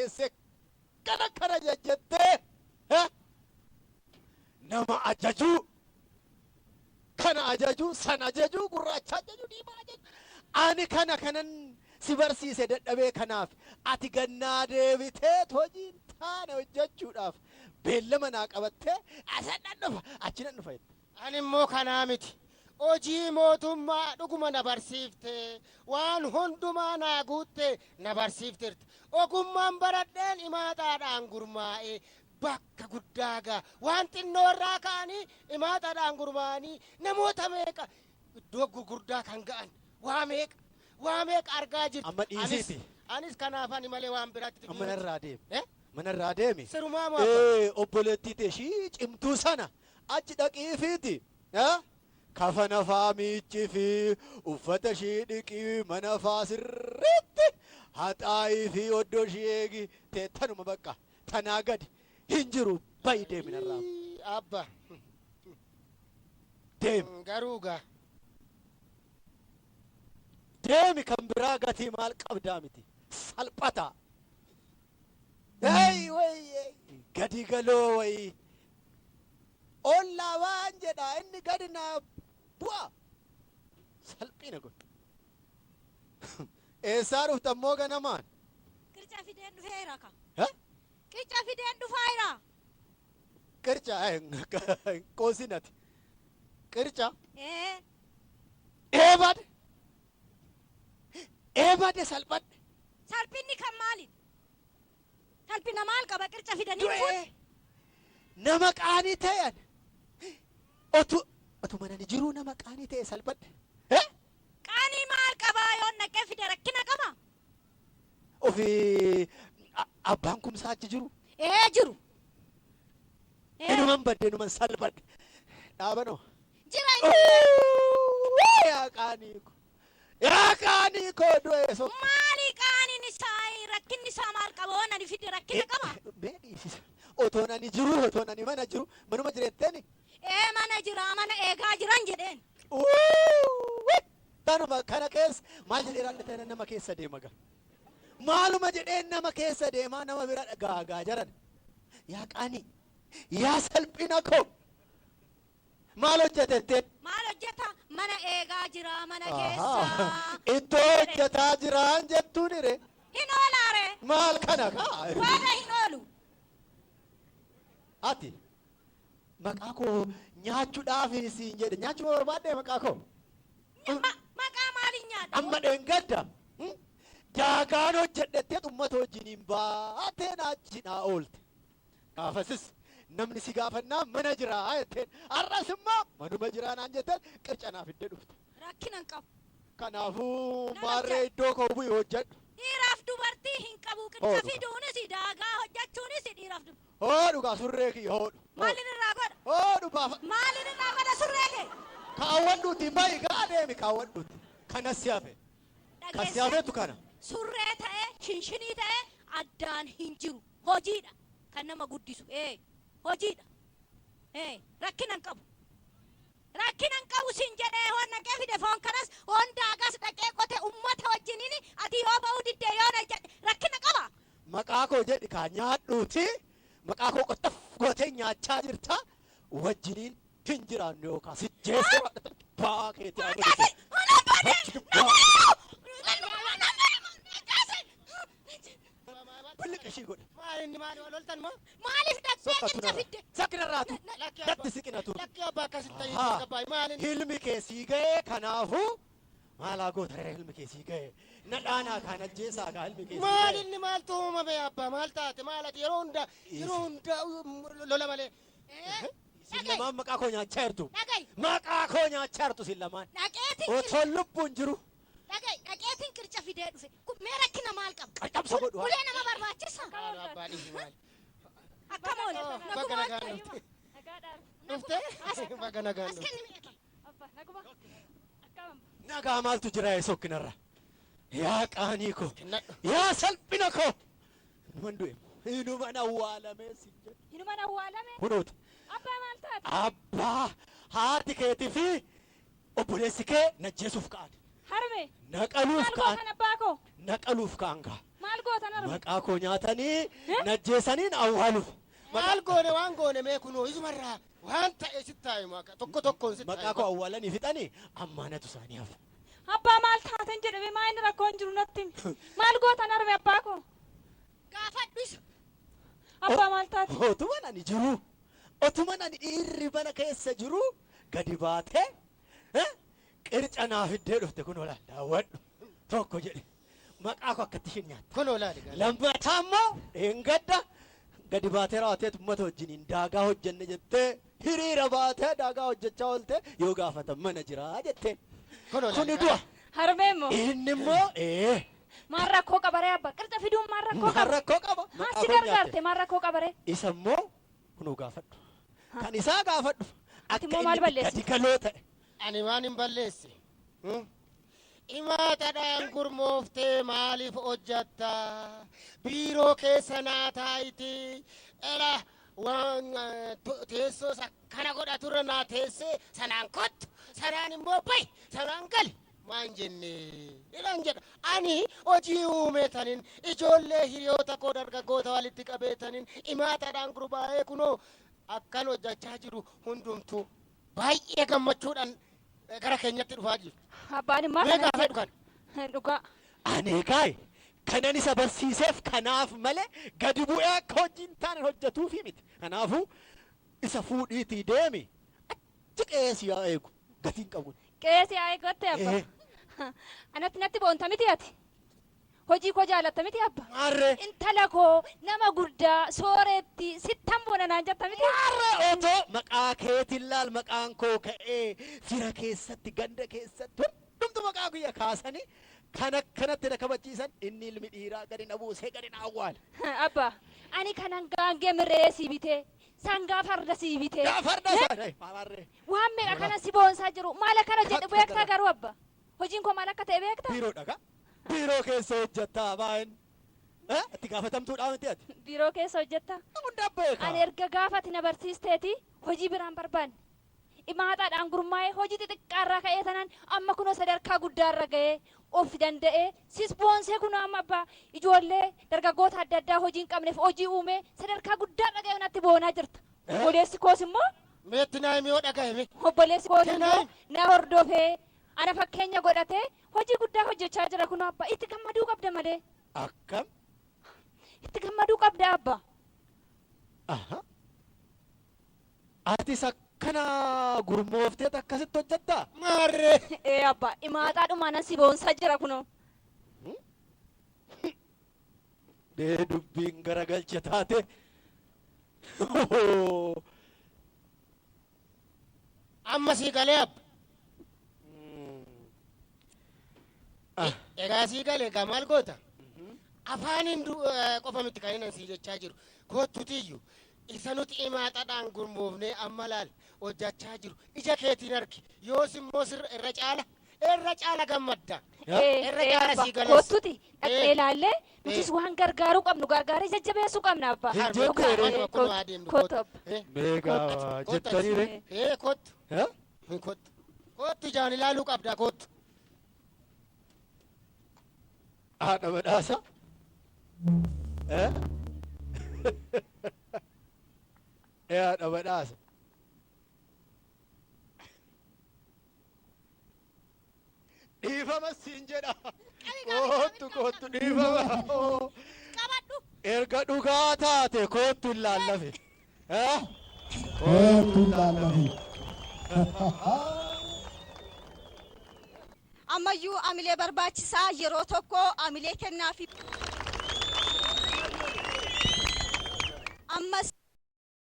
teessee kana kana jajjattee nama ajajuu, kana ajajuu, san ajajuu, gurraacha ajajuu, diimaa ajajuu. Ani kana kanan si barsiise dadhabee, kanaaf ati gannaa deebitee hojii hin taane hojjechuudhaaf beellama naa qabattee asan nan dhufa, achi nan dhufa jette. Ani immoo kanaa miti. Hojii mootummaa dhuguma na barsiifte, waan hundumaa naa guutte na barsiifteerta. Ogummaan baradheen imaataadhaan gurmaa'ee bakka guddaa ga'a. Waan xinnoo irraa ka'anii imaataadhaan gurmaa'anii namoota meeqa iddoo gurguddaa kan ga'an, waa meeqa waa meeqa argaa jirtu. Amma dhiisiiti. Anis kanaaf ani malee waan biraatti. Amma narraa deemi. Eh? Manarraa deemi. Sirumaa moo, abbaa? Ee, obboleettii tee ishii cimtuu sana achi dhaqiifiiti. Kafana faa miiccii fi uffata ishii dhiqii, mana faa sirriitti haxaayii fi oddoo ishii eegi. Teettanuma bakka tanaa gadi hin jiru, bayi, deemi narraa. Abba. Deemi. Garuu gaa. Deemi, kan biraa gatii maal qabdaa miti salphata. Hey, wayye gadi galoo wayii ollaa waan jedha, inni gadi naa bu'a, salphina kun. Eessaa dhufta immoo ganamaan? Qirca fideen dhufeera ka. Ha? Qirca fideen dhufeera. Qirca qoosinati qirca? Ee. Eebade, eebade, salphadhe. Salphinni kan maali? Salphina maal qaba qirca fidanii Du'ee dhufuun? Nama qaanii ta'e ani. Otu otuma nani jiruu nama qaanii ta'e, salphadhe. Eh? Qaanii maal qabaa, yoon dhaqee fide rakkina qaba? Ofii abbaan Kumsaa achi jiru. Ee, jiru. Ee. Inuman badde, inuman salphadhe. Dhaabanoo. Jira inni. Yaa qaanii koo. Yaa qaanii koo, du'ee so. Maali qaaniin isaa, rakkinni isaa maal qaba, waan ani fide rakkina qaba? Mee dhiisisa. Otoo nani jiru, otoo nani mana jiru, manuma jireetteeni. Ee, mana jira, mana eegaa jiran jedheen. Tanuma kana keessa maal jedhee raadhatee nama keessa deema gaa. Maaluma jedheen nama keessa deemaa, nama bira gaagaa jaran. Yaa qaanii, yaa salphina koo. Maal hojjetetteen? Maal hojjeta? Mana eegaa jira, mana keessa. Iddoo hojjetaa jiraan jettuun ire. Hin oolaare. Maal kana kaa? Waaqa hin oolu. Ati maqaa koo nyaachuudhaaf siin jedhe, nyaachuu barbaadde maqaa koo. Maqaa maaliin nyaadha? Amma dheengadda daagaan hojjedhettee uummata wajjiniin baatee naachi naa oolte. Gaafasis namni si gaafannaa mana jiraa jetteen. Har'as immoo manuma jiraa naan jetteen, qirca naaf iddee dhufte. Rakkina hin qabu. Kanaafuu Nama maarree iddoo koo bu'i, hojjedhu. Dhiiraaf dubartii hin qabu. Qirca Hoodhu. fiduunis daagaa hojjechuunis dhiiraaf dubartii. Hoodhu gaa surree kiyya, hoodhu. Maalin irraa godha? Hoodhu baafa. Maalin irraa godha surree kee? Kaawwadhuuti, bayi gaa, deemi, kaawwadhuuti. Kanas si hafe. Kan si Dhageessee hafetu kana. Surree ta'ee shinshinii ta'ee addaan hin jiru. Hojiidha kan nama guddisu. Ee, hojiidha. Ee, rakkina hin qabu. Rakkina hin qabu sin jedhee, hoon dhaqee fide foon kanas, hoon daagaas dhaqee qote ummata wajjiniin, ati yoo ba'uu didde, yoo na jedhe rakkina qaba. Maqaa koo jedhi kaa nyaadhuuti, maqaa koo qottaf gootee nyaachaa jirta, wajjiniin hin jiraannu yookaan si jeessee baa keetii haa godhate. Billiqa ishii godhe. Maal inni, maali wal loltan moo? Maaliif dhaqxee Sokkatu qirca narra. fidde? Sakkinarraatu. Lakki Natti abbaa. siqinatu. Lakki abbaa, akkasitti ta'ii Haa. tasgabbaa'e, maal inni? Ilmi kee sii ga'ee, kanaafuu maalaa goota ree, ilmi kee sii ga'ee. Na dhaanaa kaan, ajjeesaa kaa, ilmi kee sii Maal ga'ee. inni, maaltu uumame abbaa, maal taate, maal ati yeroo hunda yeroo hunda lola malee? Isin lamaan maqaa koo nyaachaa jirtu. Dhaga'i. Maqaa koo nyaachaa jirtu isin lamaan. Dhaqeetiin Otoo lubbuun jiru dhaga'i, dhaqeetiin qirca fidee dhufe. Kun mee rakkina maal qaba? Qaccabsa godhu. Ulee nama barbaachisa? Maal abbaa, dhiisi, maal? Akkam oole? Baga nagaan dhufte. Dhufte? Baga nagaan As dhufte. kenni mi'a kee. Nagaa maaltu jira sokkinarra? Yaa qaanii koo. Kennadhu. Yaa salphina koo. Inuman du'e. Inuman awwaalamee siin jedhe. Hinuman awwaalame. Kunuuti. Abbaa, maal taate? Abbaa, haati keetii fi obboleessi kee na ajjeesuuf ka'an. Harme. Na qaluuf Maal ka'an. gootan abbaa koo? Na qaluuf ka'an gaa. Maal gootan arme? Maqaa koo nyaatanii najjeesaniin awwaaluuf. Maal goone waan goone mee kunoo isumarraa waan ta'e sitti haa himu akka tokko tokkoon sitti haa Maqaa koo himu. awwaalanii fixanii ammaanatu isaanii hafa. Abbaa maal taaten jedhame maa inni rakkoon jiru natti himi. Maal gootan arme abbaa koo? Gaafadhu isa. Abbaa maal taate? Otuman ani jiru, otuman ani dhiirri mana keessa jiru gadi baatee qirca naa fiddee dhufte kun olaal daawwadhu tokko jedhe maqaa koo akkatti ishiin nyaatte. Kunoo laali gaa. Lammataa immoo dheengadda gadi baatee raawwateet uummata wajjiniin daagaa hojjenne jettee hiriira baatee daagaa hojjechaa oolte yoo gaafatan mana jiraa jetteen. Kunoo laali Kuni gaa. du'a. Harmee immoo Inni immoo ee maal rakkoo qabaree abbaa? Qirca fiduun maal rakkoo maal qaba? rakkoo qaba? Haa Maqaa si koo nyaatte. gargaarte maal rakkoo qabaree? Isa immoo kunoo gaafadhu. Kan isaa gaafadhu. Ati Akka immoo maal inni balleessite? gadi galoo ta'e. Ani waan hin balleesse. Imaatadhaan gurmooftee maaliif hojjatta? Biiroo keessa naa taa'iti. Ela waan teessoo isa kana godhaturra naa teessee sanaan kottu sanaan immoo bahi sanaan gali maan jenne ilan jedha. Ani hojii uumeetanin ijoollee hiriyoota koo dargaggoota walitti qabeetanin imaatadhaan gurmaa'ee kunoo akkan hojjachaa jiru hundumtuu baay'ee gammachuudhaan gara keenyatti dhufaa jiru. Abbaan immoo Mee kana gaafadhu kan. jedhu. Dhugaa. Ani kaay kanan isa barsiiseef kanaaf malee gadi bu'ee akka hojii hin taane hojjetuufi miti. Kanaafuu isa fuudhiitii deemi achi qe'ee yaa eegu gatiin qabu. Qe'ee si haa eeggatte abba. Anatti natti boonta miti ati. Hojii koo jaalatta miti abba. Maarree Intala koo nama guddaa sooretti sittan boona naan jetta miti. maarree otoo maqaa keetiin laal maqaan koo ka'ee fira keessatti ganda keessatti hundumtu maqaa kiyya kaasanii kan akkanatti na kabachiisan inni ilmi dhiiraa gadi na buusee gadi na awwaale. Abba ani kanan gaangee mirree sii bitee sangaa farda sii bitee. Yaa farda isaa maarree Waan meeqa kana si boonsaa jiru maal akkana jedhu beektaa garuu abba. Hojiin koo maal akka ta'e beektaa? Biiroo dhagaa biiroo keessa hojjettaa baay'een itti gaafatamtuudhaa miti ati. Biiroo keessa hojjetta. Hundaa beeka. Ani erga gaafa ati na barsiisteeti hojii biraan barbaanne. Imaataadhaan gurmaa'ee hojii xixiqqaarraa ka'ee tanaan amma kunoo sadarkaa guddaarra ga'ee of danda'ee sis boonsee kunoo amma abbaa ijoollee dargaggoota adda addaa hojii hin qabneef hojii uumee sadarkaa guddaarra ga'ee natti boonaa jirta. Obboleessi koos immoo Meetti naa himi yoo dhaga'e obboleessi koos immoo Kennaay. na hordofee ana fakkeenya godhatee hojii guddaa hojjechaa jira kunoo abbaa itti gammaduu qabda malee Akkam? itti gammaduu qabda abbaa. Aha. Atis akkana gurmoofteet akkasitti hojjettaa? Maarree. Ee abbaa imaataadhumaan si boonsaa jira kunoo. Dee dubbiin garagalcha taate. Amma sii galee abba. Egaa sii galee egaa maal goota? Afaaniin qofa miti kan inni sii jechaa jiru. Koottutiyyu isa nuti imaataadhaan gurmoofnee amma laal hojjechaa jiru. Ija keetiin argi. Yoos immoo sirra irra caala irra caala gammadda. Irra caala sii galees. Kottuti dhaqnee ilaallee nutis waan gargaaruu qabnu gargaaree jajjabeessuu qabna abbaa. Hin jettu Waanuma akkuma adeemnu Kottu abba. Meegaa jettanii ree? Ee kottu. Kottu. Kottu ijaan ilaaluu qabda kottu. Haadha badhaasa. Ee haadha badhaasa. Dhiifama siin jedha. Kottu kottu dhiifama. Qabadhu. Erga dhugaa taate kottu hin laallafe. Kottu hin laallafe. Ammayyuu amilee barbaachisaa yeroo tokko amilee kennaafi. Ammas